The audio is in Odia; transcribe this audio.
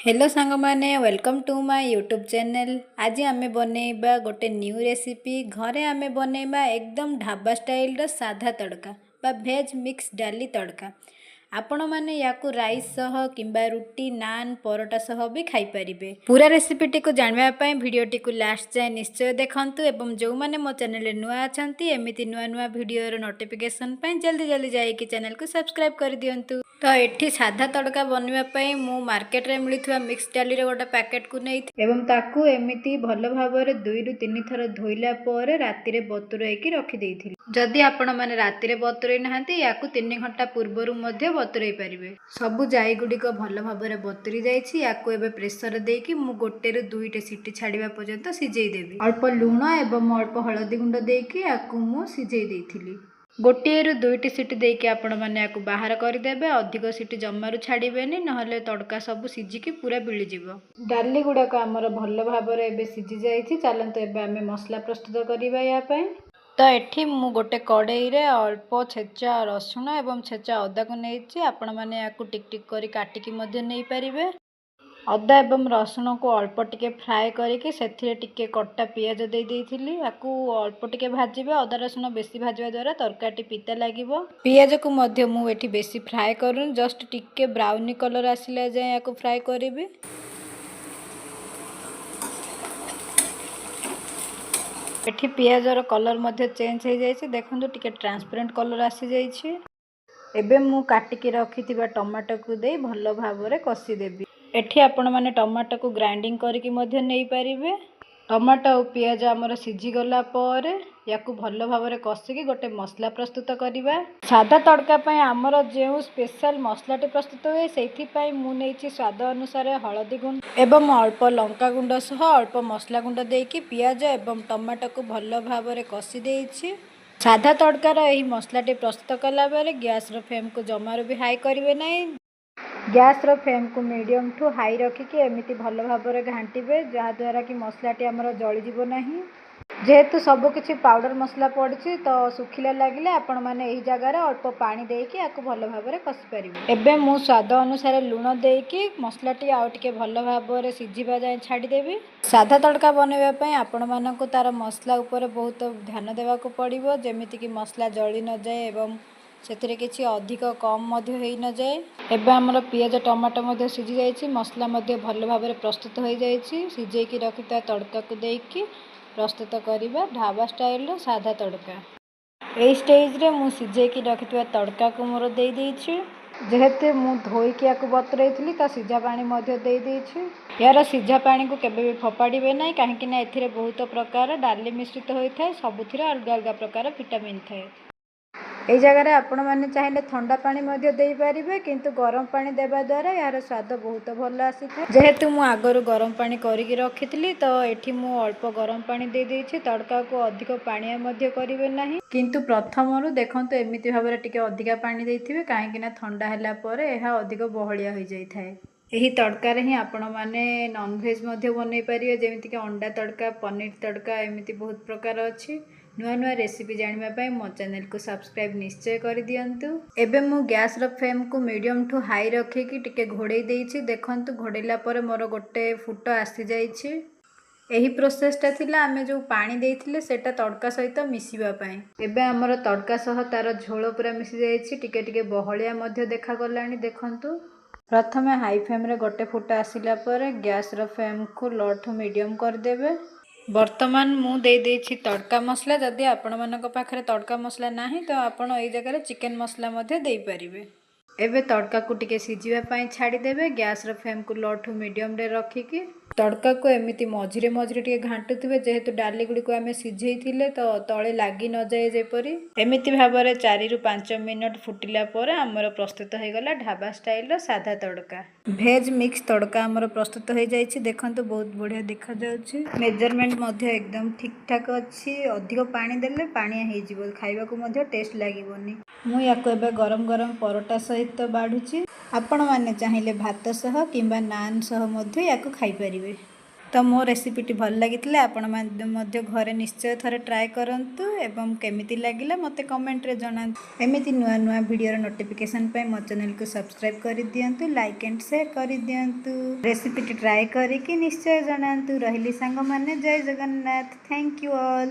ହ୍ୟାଲୋ ସାଙ୍ଗମାନେ, welcome to my YouTube channel। ଆଜି ଆମେ ବନେଇବା ଗୋଟେ ନ୍ୟୁ ରେସିପି। ଘରେ ଆମେ ବନେଇବା ଏକଦମ ଢାବା ଷ୍ଟାଇଲର ସାଧା ତଡ଼କା ବା ଭେଜ୍ ମିକ୍ସ ଡାଲି ତଡ଼କା। ଆପଣମାନେ ୟାକୁ ରାଇସ୍ ସହ କିମ୍ବା ରୁଟି, ନାନ୍, ପରଟା ସହ ବି ଖାଇପାରିବେ। ପୁରା ରେସିପିଟିକୁ ଜାଣିବା ପାଇଁ ଭିଡ଼ିଓଟିକୁ ଲାଷ୍ଟ ଯାଏଁ ନିଶ୍ଚୟ ଦେଖନ୍ତୁ ଏବଂ ଯେଉଁମାନେ ମୋ ଚ୍ୟାନେଲରେ ନୂଆ ଅଛନ୍ତି, ଏମିତି ନୂଆ ନୂଆ ଭିଡ଼ିଓର ନୋଟିଫିକେସନ୍ ପାଇଁ ଜଲ୍ଦି ଜଲ୍ଦି ଯାଇକି ଚ୍ୟାନେଲକୁ ସବସ୍କ୍ରାଇବ୍ କରିଦିଅନ୍ତୁ। ତ ଏଠି ସାଧା ତଡ଼କା ବନେଇବା ପାଇଁ ମୁଁ ମାର୍କେଟରେ ମିଳୁଥିବା ମିକ୍ସ ଡାଲିର ଗୋଟେ ପ୍ୟାକେଟକୁ ନେଇଥିଲି ଏବଂ ତାକୁ ଏମିତି ଭଲ ଭାବରେ 2ରୁ 3 ଥର ଧୋଇଲା ପରେ ରାତିରେ ବତୁରାଇକି ରଖିଦେଇଥିଲି। ଯଦି ଆପଣମାନେ ରାତିରେ ବତୁରେଇ ନାହାନ୍ତି, ୟାକୁ 3 ଘଣ୍ଟା ପୂର୍ବରୁ ମଧ୍ୟ ବତୁରେଇ ପାରିବେ। ସବୁ ଜାଇ ଗୁଡ଼ିକ ଭଲ ଭାବରେ ବତୁରି ଯାଇଛି। ୟାକୁ ଏବେ ପ୍ରେସର ଦେଇକି ମୁଁ ଗୋଟେରୁ ଦୁଇଟି ସିଟି ଛାଡ଼ିବା ପର୍ଯ୍ୟନ୍ତ ସିଝେଇ ଦେବି। ଅଳ୍ପ ଲୁଣ ଏବଂ ଅଳ୍ପ ହଳଦୀ ଗୁଣ୍ଡ ଦେଇକି ୟାକୁ ମୁଁ ସିଝେଇ ଦେଇଥିଲି। ଗୋଟିଏରୁ ଦୁଇଟି ସିଟି ଦେଇକି ଆପଣମାନେ ୟାକୁ ବାହାର କରିଦେବେ। ଅଧିକ ସିଟି ଜମାରୁ ଛାଡ଼ିବେନି, ନହେଲେ ତଡ଼କା ସବୁ ସିଝିକି ପୁରା ବିଳିଯିବ। ଡାଲି ଗୁଡ଼ାକ ଆମର ଭଲ ଭାବରେ ଏବେ ସିଝି ଯାଇଛି। ଚାଲନ୍ତୁ, ଏବେ ଆମେ ମସଲା ପ୍ରସ୍ତୁତ କରିବା ୟା ପାଇଁ। ତ ଏଠି ମୁଁ ଗୋଟେ କଡ଼େଇରେ ଅଳ୍ପ ଛେଚା ରସୁଣ ଏବଂ ଛେଚା ଅଦାକୁ ନେଇଛି। ଆପଣମାନେ ୟାକୁ ଟିକ୍ ଟିକ୍ କରି କାଟିକି ମଧ୍ୟ ନେଇପାରିବେ। ଅଦା ଏବଂ ରସୁଣକୁ ଅଳ୍ପ ଟିକେ ଫ୍ରାଏ କରିକି ସେଥିରେ ଟିକେ କଟା ପିଆଜ ଦେଇ ଦେଇଥିଲି। ୟାକୁ ଅଳ୍ପ ଟିକେ ଭାଜିବେ। ଅଦା ରସୁଣ ବେଶୀ ଭାଜିବା ଦ୍ୱାରା ତରକାରୀଟି ପିତା ଲାଗିବ। ପିଆଜକୁ ମଧ୍ୟ ମୁଁ ଏଠି ବେଶୀ ଫ୍ରାଏ କରୁନି, ଜଷ୍ଟ ଟିକେ ବ୍ରାଉନି କଲର୍ ଆସିଲା ଯାଏଁ ୟାକୁ ଫ୍ରାଏ କରିବି। ଏଠି ପିଆଜର କଲର୍ ମଧ୍ୟ ଚେଞ୍ଜ ହେଇଯାଇଛି। ଦେଖନ୍ତୁ, ଟିକେ ଟ୍ରାନ୍ସପେରେଣ୍ଟ କଲର୍ ଆସିଯାଇଛି। ଏବେ ମୁଁ କାଟିକି ରଖିଥିବା ଟମାଟୋକୁ ଦେଇ ଭଲ ଭାବରେ କଷିଦେବି। ଏଠି ଆପଣମାନେ ଟମାଟୋକୁ ଗ୍ରାଇଣ୍ଡିଙ୍ଗ କରିକି ମଧ୍ୟ ନେଇପାରିବେ। ଟମାଟୋ ଆଉ ପିଆଜ ଆମର ସିଝିଗଲା ପରେ ୟାକୁ ଭଲ ଭାବରେ କଷିକି ଗୋଟେ ମସଲା ପ୍ରସ୍ତୁତ କରିବା। ସାଧା ତଡ଼କା ପାଇଁ ଆମର ଯେଉଁ ସ୍ପେଶାଲ ମସଲାଟି ପ୍ରସ୍ତୁତ ହୁଏ, ସେଇଥିପାଇଁ ମୁଁ ନେଇଛି ସ୍ୱାଦ ଅନୁସାରେ ହଳଦୀ ଗୁଣ୍ଡ ଏବଂ ଅଳ୍ପ ଲଙ୍କା ଗୁଣ୍ଡ ସହ ଅଳ୍ପ ମସଲା ଗୁଣ୍ଡ ଦେଇକି ପିଆଜ ଏବଂ ଟମାଟୋକୁ ଭଲ ଭାବରେ କଷି ଦେଇଛି। ସାଧା ତଡ଼କାର ଏହି ମସଲାଟି ପ୍ରସ୍ତୁତ କଲାବେଳେ ଗ୍ୟାସର ଫ୍ଲେମ୍କୁ ଜମାରୁ ବି ହାଇ କରିବେ ନାହିଁ। ଗ୍ୟାସର ଫ୍ଲେମ୍କୁ ମିଡ଼ିୟମ୍ ଟୁ ହାଇ ରଖିକି ଏମିତି ଭଲ ଭାବରେ ଘାଣ୍ଟିବେ, ଯାହାଦ୍ୱାରା କି ମସଲାଟି ଆମର ଜଳିଯିବ ନାହିଁ। ଯେହେତୁ ସବୁକିଛି ପାଉଡ଼ର ମସଲା ପଡ଼ିଛି, ତ ଶୁଖିଲା ଲାଗିଲେ ଆପଣମାନେ ଏହି ଜାଗାରେ ଅଳ୍ପ ପାଣି ଦେଇକି ୟାକୁ ଭଲ ଭାବରେ କଷି ପାରିବେ। ଏବେ ମୁଁ ସ୍ୱାଦ ଅନୁସାରେ ଲୁଣ ଦେଇକି ମସଲାଟି ଆଉ ଟିକେ ଭଲ ଭାବରେ ସିଝିବା ଯାଏଁ ଛାଡ଼ିଦେବି। ସାଧା ତଡ଼କା ବନେଇବା ପାଇଁ ଆପଣମାନଙ୍କୁ ତା'ର ମସଲା ଉପରେ ବହୁତ ଧ୍ୟାନ ଦେବାକୁ ପଡ଼ିବ, ଯେମିତିକି ମସଲା ଜଳି ନଯାଏ ଏବଂ ସେଥିରେ କିଛି ଅଧିକ କମ୍ ମଧ୍ୟ ହେଇନଯାଏ। ଏବେ ଆମର ପିଆଜ, ଟମାଟୋ ମଧ୍ୟ ସିଝି ଯାଇଛି। ମସଲା ମଧ୍ୟ ଭଲ ଭାବରେ ପ୍ରସ୍ତୁତ ହୋଇଯାଇଛି। ସିଝେଇକି ରଖିଥିବା ତଡ଼କାକୁ ଦେଇକି ପ୍ରସ୍ତୁତ କରିବା ଢାବା ଷ୍ଟାଇଲର ସାଧା ତଡ଼କା। ଏଇ ଷ୍ଟେଜରେ ମୁଁ ସିଝେଇକି ରଖିଥିବା ତଡ଼କାକୁ ମୋର ଦେଇଦେଇଛି। ଯେହେତୁ ମୁଁ ଧୋଇକି ୟାକୁ ବତୁରେଇଥିଲି, ତ ସିଝା ପାଣି ମଧ୍ୟ ଦେଇଦେଇଛି। ଏହାର ସିଝା ପାଣିକୁ କେବେ ବି ଫୋପାଡ଼ିବେ ନାହିଁ, କାହିଁକି ନା ଏଥିରେ ବହୁତ ପ୍ରକାର ଡାଲି ମିଶ୍ରିତ ହୋଇଥାଏ। ସବୁଥିରେ ଅଲଗା ଅଲଗା ପ୍ରକାର ଭିଟାମିନ୍ ଥାଏ। ଏଇ ଜାଗାରେ ଆପଣମାନେ ଚାହିଁଲେ ଥଣ୍ଡା ପାଣି ମଧ୍ୟ ଦେଇପାରିବେ, କିନ୍ତୁ ଗରମ ପାଣି ଦେବା ଦ୍ୱାରା ଏହାର ସ୍ୱାଦ ବହୁତ ଭଲ ଆସିଥାଏ। ଯେହେତୁ ମୁଁ ଆଗରୁ ଗରମ ପାଣି କରିକି ରଖିଥିଲି, ତ ଏଠି ମୁଁ ଅଳ୍ପ ଗରମ ପାଣି ଦେଇଦେଇଛି। ତଡ଼କାକୁ ଅଧିକ ପାଣିଆ ମଧ୍ୟ କରିବେ ନାହିଁ, କିନ୍ତୁ ପ୍ରଥମରୁ ଦେଖନ୍ତୁ, ଏମିତି ଭାବରେ ଟିକେ ଅଧିକା ପାଣି ଦେଇଥିବେ, କାହିଁକି ନା ଥଣ୍ଡା ହେଲା ପରେ ଏହା ଅଧିକ ବହଳିଆ ହୋଇଯାଇଥାଏ। ଏହି ତଡ଼କାରେ ହିଁ ଆପଣମାନେ ନନଭେଜ୍ ମଧ୍ୟ ବନେଇ ପାରିବେ, ଯେମିତିକି ଅଣ୍ଡା ତଡ଼କା, ପନିର ତଡ଼କା, ଏମିତି ବହୁତ ପ୍ରକାର ଅଛି। ନୂଆ ନୂଆ ରେସିପି ଜାଣିବା ପାଇଁ ମୋ ଚ୍ୟାନେଲକୁ ସବସ୍କ୍ରାଇବ୍ ନିଶ୍ଚୟ କରିଦିଅନ୍ତୁ। ଏବେ ମୁଁ ଗ୍ୟାସର ଫ୍ଲେମ୍କୁ ମିଡ଼ିୟମ୍ ଟୁ ହାଇ ରଖିକି ଟିକେ ଘୋଡ଼େଇ ଦେଇଛି। ଦେଖନ୍ତୁ, ଘୋଡ଼େଇଲା ପରେ ମୋର ଗୋଟେ ଫୁଟ ଆସିଯାଇଛି। ଏହି ପ୍ରୋସେସଟା ଥିଲା ଆମେ ଯେଉଁ ପାଣି ଦେଇଥିଲେ, ସେଇଟା ତଡ଼କା ସହିତ ମିଶିବା ପାଇଁ। ଏବେ ଆମର ତଡ଼କା ସହ ତାର ଝୋଳ ପୁରା ମିଶି ଯାଇଛି। ଟିକେ ଟିକେ ବହଳିଆ ମଧ୍ୟ ଦେଖାଗଲାଣି। ଦେଖନ୍ତୁ, ପ୍ରଥମେ ହାଇ ଫ୍ଲେମ୍ରେ ଗୋଟେ ଫୁଟ ଆସିଲା ପରେ ଗ୍ୟାସର ଫ୍ଲେମ୍କୁ ଲୋ ଟୁ ମିଡ଼ିୟମ୍ କରିଦେବେ। ବର୍ତ୍ତମାନ ମୁଁ ଦେଇଦେଇଛି ତଡ଼କା ମସଲା। ଯଦି ଆପଣମାନଙ୍କ ପାଖରେ ତଡ଼କା ମସଲା ନାହିଁ, ତ ଆପଣ ଏଇ ଜାଗାରେ ଚିକେନ୍ ମସଲା ମଧ୍ୟ ଦେଇପାରିବେ। ଏବେ ତଡ଼କାକୁ ଟିକେ ସିଝିବା ପାଇଁ ଛାଡ଼ିଦେବେ। ଗ୍ୟାସର ଫ୍ଲେମ୍କୁ ଲୋ ଟୁ ମିଡ଼ିୟମ୍ରେ ରଖିକି ତଡ଼କାକୁ ଏମିତି ମଝିରେ ମଝିରେ ଟିକେ ଘାଣ୍ଟୁଥିବେ। ଯେହେତୁ ଡାଲି ଗୁଡ଼ିକୁ ଆମେ ସିଝେଇଥିଲେ, ତ ତଳେ ଲାଗି ନଯାଏ ଯେପରି। ଏମିତି ଭାବରେ 4ରୁ 5 ମିନିଟ୍ ଫୁଟିଲା ପରେ ଆମର ପ୍ରସ୍ତୁତ ହୋଇଗଲା ଢାବା ଷ୍ଟାଇଲର ସାଧା ତଡ଼କା। ଭେଜ୍ ମିକ୍ସ ତଡ଼କା ଆମର ପ୍ରସ୍ତୁତ ହୋଇଯାଇଛି। ଦେଖନ୍ତୁ, ବହୁତ ବଢ଼ିଆ ଦେଖାଯାଉଛି। ମେଜରମେଣ୍ଟ ମଧ୍ୟ ଏକଦମ ଠିକ୍ ଠାକ୍ ଅଛି। ଅଧିକ ପାଣି ଦେଲେ ପାଣିଆ ହେଇଯିବ, ଖାଇବାକୁ ମଧ୍ୟ ଟେଷ୍ଟ ଲାଗିବନି। ମୁଁ ୟାକୁ ଏବେ ଗରମ ଗରମ ପରଟା ସହିତ ବାଢ଼ୁଛି। ଆପଣମାନେ ଚାହିଁଲେ ଭାତ ସହ କିମ୍ବା ନାନ୍ ସହ ମଧ୍ୟ ୟାକୁ ଖାଇପାରିବେ। ତ ମୋ ରେସିପିଟି ଭଲ ଲାଗିଥିଲେ ଆପଣମାନେ ମଧ୍ୟ ଘରେ ନିଶ୍ଚୟ ଥରେ ଟ୍ରାଏ କରନ୍ତୁ ଏବଂ କେମିତି ଲାଗିଲା ମୋତେ କମେଣ୍ଟରେ ଜଣାନ୍ତୁ। ଏମିତି ନୂଆ ନୂଆ ଭିଡ଼ିଓର ନୋଟିଫିକେସନ୍ ପାଇଁ ମୋ ଚ୍ୟାନେଲକୁ ସବସ୍କ୍ରାଇବ୍ କରିଦିଅନ୍ତୁ, ଲାଇକ୍ ଆଣ୍ଡ ସେୟାର କରିଦିଅନ୍ତୁ। ରେସିପିଟି ଟ୍ରାଏ କରିକି ନିଶ୍ଚୟ ଜଣାନ୍ତୁ। ରହିଲି ସାଙ୍ଗମାନେ, ଜୟ ଜଗନ୍ନାଥ। Thank you all.